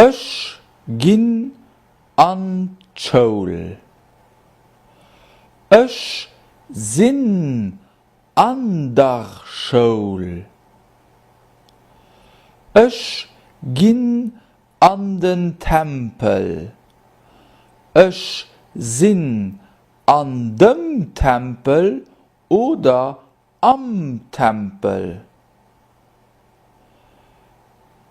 Ech ginn an d'Schoul. Ech sinn an der Schoul. Ech ginn an den Tempel. Ech sinn an dem Tempel oder am Tempel.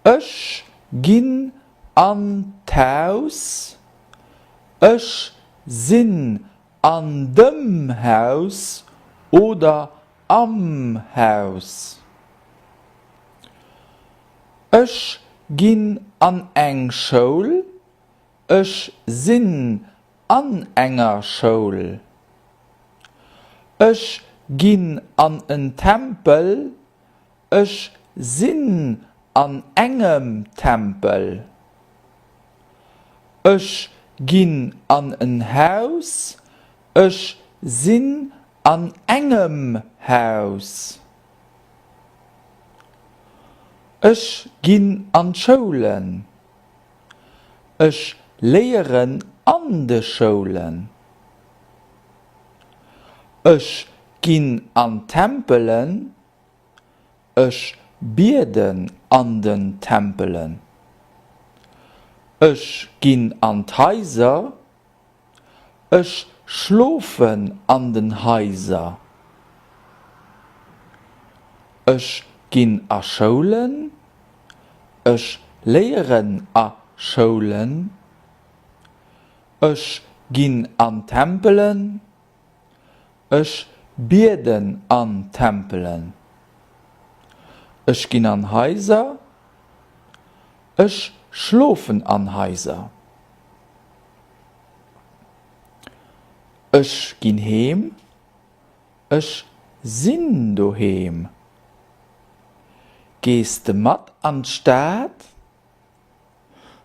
Ech ginn an d'Haus. Ech sinn an dem Haus oder am Haus. Ech ginn an eng Schoul. Ech sinn an enger Schoul. Ech ginn an en Tempel. Ech sinn an engem Tempel. Ech ginn an en Haus. Ech sinn an engem Haus. Ech ginn an d'Schoulen. Ech léieren an de Schoulen. Ech ginn an d'Tempelen. Ech bieden an den Tempelen. Ech ginn an d'Haiser. Ech schlofen an den Haiser. Ech ginn a Schoulen. Ech léieren a Schoulen. Ech ginn an Tempelen. Ech bieden an Tempelen. Ech ginn an Haiser. Ech schlofen an Haiser. Ech ginn heem. Ech sinn doheem. Gees de mat an d'Stad?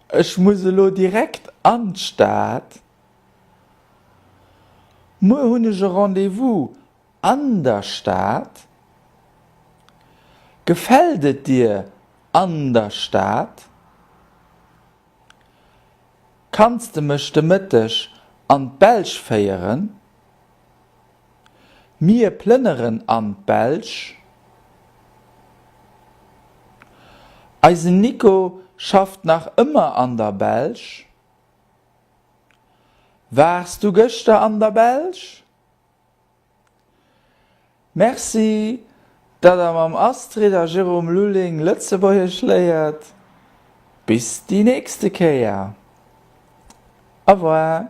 Ech muss elo direkt an d'Stad. Muer hunn ech e Rendez-vous an der Stad. Gefält et dir an der Stad? Kanns de mech de Mëtteg an d'Belsch féieren? Mir plënneren an d'Belsch. Eisen Nico schafft nach ëmmer an der Belsch. Waars du gëschter an der Belsch? Merci, datt der mam Astrid a Jérôme Lulling Lëtzebuergesch léiert. Bis déi nächste Kéier. Au revoir.